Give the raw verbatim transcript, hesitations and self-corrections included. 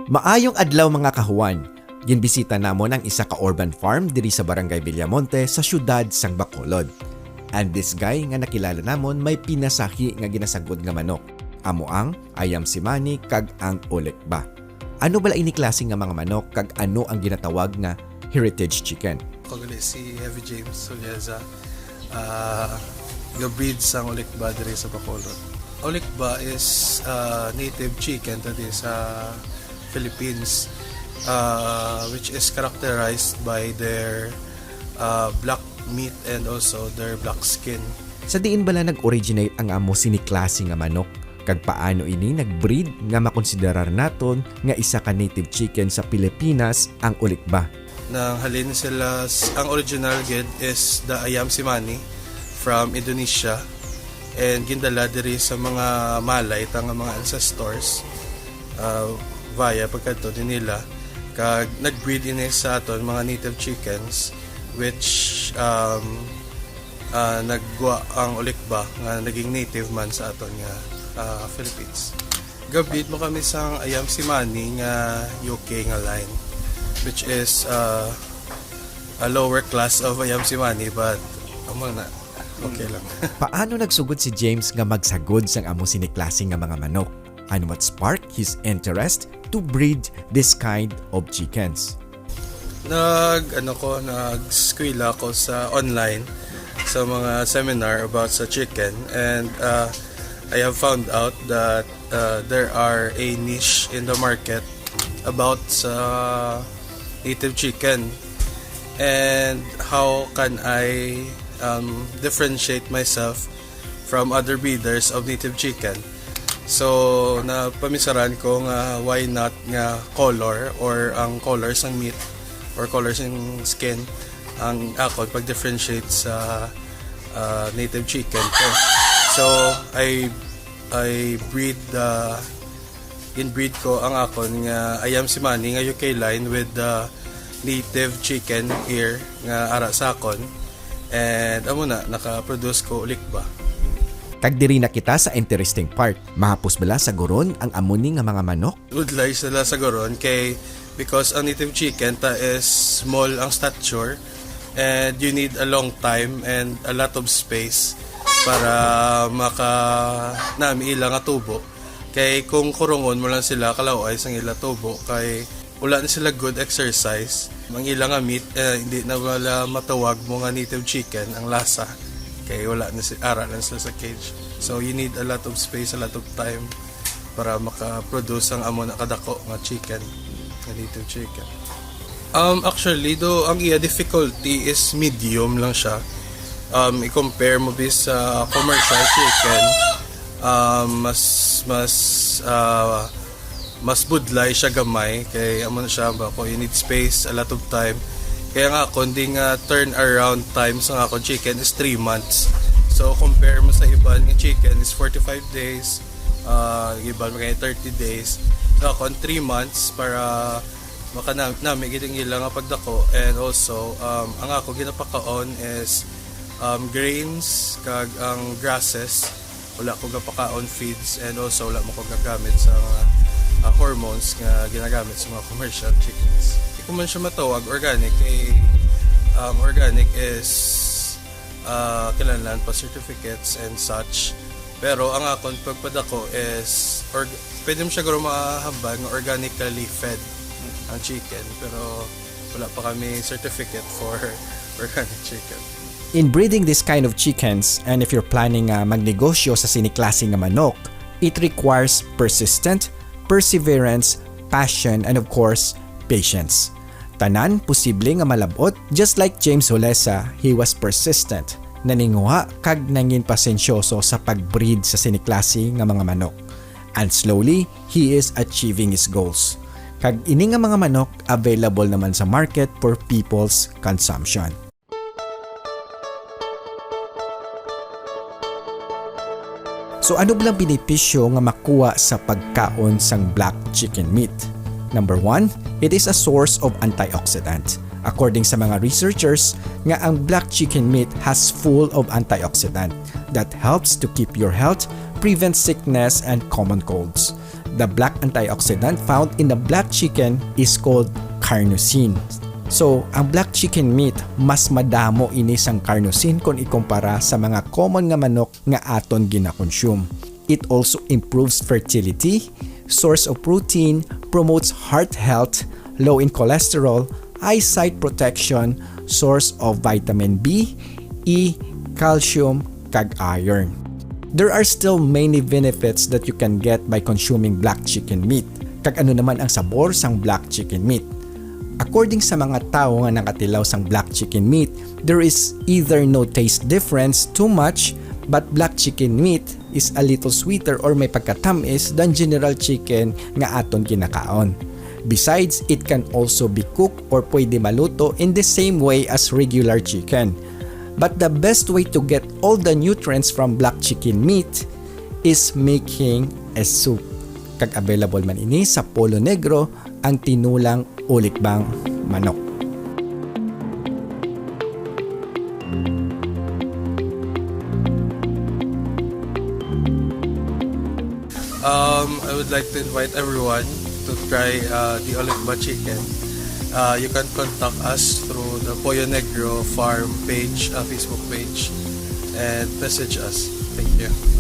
Maayong adlaw, mga kahuan. Ginbisita namon ang isa ka urban farm diri sa Barangay Villamonte sa siyudad sang Bacolod. And this guy nga nakilala namon may pinasahi nga ginasagod nga manok. Amo ang ayam simani kag ang ulikba. Ano bala ini klase nga mga manok kag ano ang ginatawag nga heritage chicken? Ako gali si Heavy James Solieza. Ah, ga-breed sang ulikba diri sa Bacolod. Ulikba is, ah, native chicken ta diri sa Philippines, ah, which is characterized by their, ah, black meat and also their black skin. Sa diin bala nag-originate ang amo sini klase nga manok? Kag paano ini nag-breed nga makonsiderar naton nga isa ka native chicken sa Pilipinas ang ulikba? Nanghalin sila s-, ang original gid is the ayam simani from Indonesia, and gindala diri sa mga Malay ta nga mga ancestors, ah, via pagkadto din nila, kag nag-breed ini sa aton mga native chickens, which, um, ah, naggwa ang ulikba nga naging native man sa aton nga, ah, Philippines. Ga-breed mo kami sang ayam simani nga U K nga line, which is, ah, a lower class of ayam simani, but amo na, okay lang. Paano nagsugod si James nga magsagod sang amo sini klase nga mga manok? And what sparked his interest to breed this kind of chickens? Nag, ano ko, nag-eskwela ako sa online sa mga seminar about sa chicken, and, uh, I have found out that, uh, there are a niche in the market about sa native chicken and how can I, um, differentiate myself from other breeders of native chicken. So, napamisaran ko nga why not nga color or ang color sang meat or color sang skin ang akon pag-differentiate sa, ah, native chicken ko. So, I, I breed the, inbreed ko ang akon nga ayam simani nga U K line with the native chicken here nga ara sa akon. And amo na, naka-produce ko ulikba. Kag diri na kita sa interesting part. Mahapos bala saguron ang amo ni nga mga manok? Budlay sila saguron kay because ang native chicken ta is small ang stature and you need a long time and a lot of space para maka-, nami ila nga tubo. Kay kung kurungon mo lang sila, kalaw-ay sang ila tubo, kay wala na sila good exercise. Ang ila nga meat, eh, hindi na wala matawag mo nga native chicken ang lasa. Kay wala na si-, ara lang sila sa cage. So, you need a lot of space, a lot of time para maka-produce ang amo na kadako nga chicken, nga native chicken. Um, actually, do, ang iya difficulty is medium lang siya. Um, i-compare mo bis sa commercial chicken, um, mas, mas, ah, mas budlay siya gamay. Kay amo na siya, ba, ko, you need space, a lot of time. Kaya nga, kundi nga turn around time sa akong chicken is three months. So, compare mo sa iban nga chicken is forty-five days, ah, iban mga thirty days. So, akon three months para makanami gid ang ila nga pagdako. And also, um, ang ako ginapakaon is, um, grains kag ang grasses. Wala ko gapakaon feeds, and also wala mo ko gagamit sa mga, ah, hormones nga ginagamit sa mga commercial chickens. Di ko man siya matawag organic kay, um, organic is, ah, kinahanglan pa certificates and such. Pero ang akon pagpadako is org-, pwede mo siya guro mahambal nga organically fed ang chicken, pero wala pa kami certificate for organic chicken. In breeding this kind of chickens, and if you're planning nga magnegosyo sa sini klase nga manok, it requires persistent, perseverance, passion, and of course, patience. Tanan posible nga malab-ot, just like James Holesa, he was persistent, naninguha kag nangin pasensyoso sa pag-breed sa sini klase nga mga manok. And slowly, he is achieving his goals. Kag ini nga mga manok available naman sa market for people's consumption. So, ano bala ang benepisyo nga makuha sa pagkaon sang black chicken meat? Number one, it is a source of antioxidant. According sa mga researchers, nga ang black chicken meat has full of antioxidant that helps to keep your health, prevent sickness, and common colds. The black antioxidant found in the black chicken is called carnosine. So, ang black chicken meat, mas madamo ini sang carnosine kung ikumpara sa mga common nga manok nga aton ginakonsume. It also improves fertility, source of protein, promotes heart health, low in cholesterol, eyesight protection, source of vitamin B, E, calcium, kag iron. There are still many benefits that you can get by consuming black chicken meat. Kag ano naman ang sabor sang black chicken meat? According sa mga tawo nga nakatilaw sang black chicken meat, there is either no taste difference too much, but black chicken meat is a little sweeter or may pagkatamis than general chicken nga aton ginakaon. Besides, it can also be cooked or pwede maluto in the same way as regular chicken. But the best way to get all the nutrients from black chicken meat is making a soup. Kag available man ini sa Polo Negro, ang tinulang ulikbang manok. Um, I would like to invite everyone to try uh, the Olikba chicken. Uh, you can contact us through the Pollo Negro Farm page, uh, Facebook page, and message us. Thank you.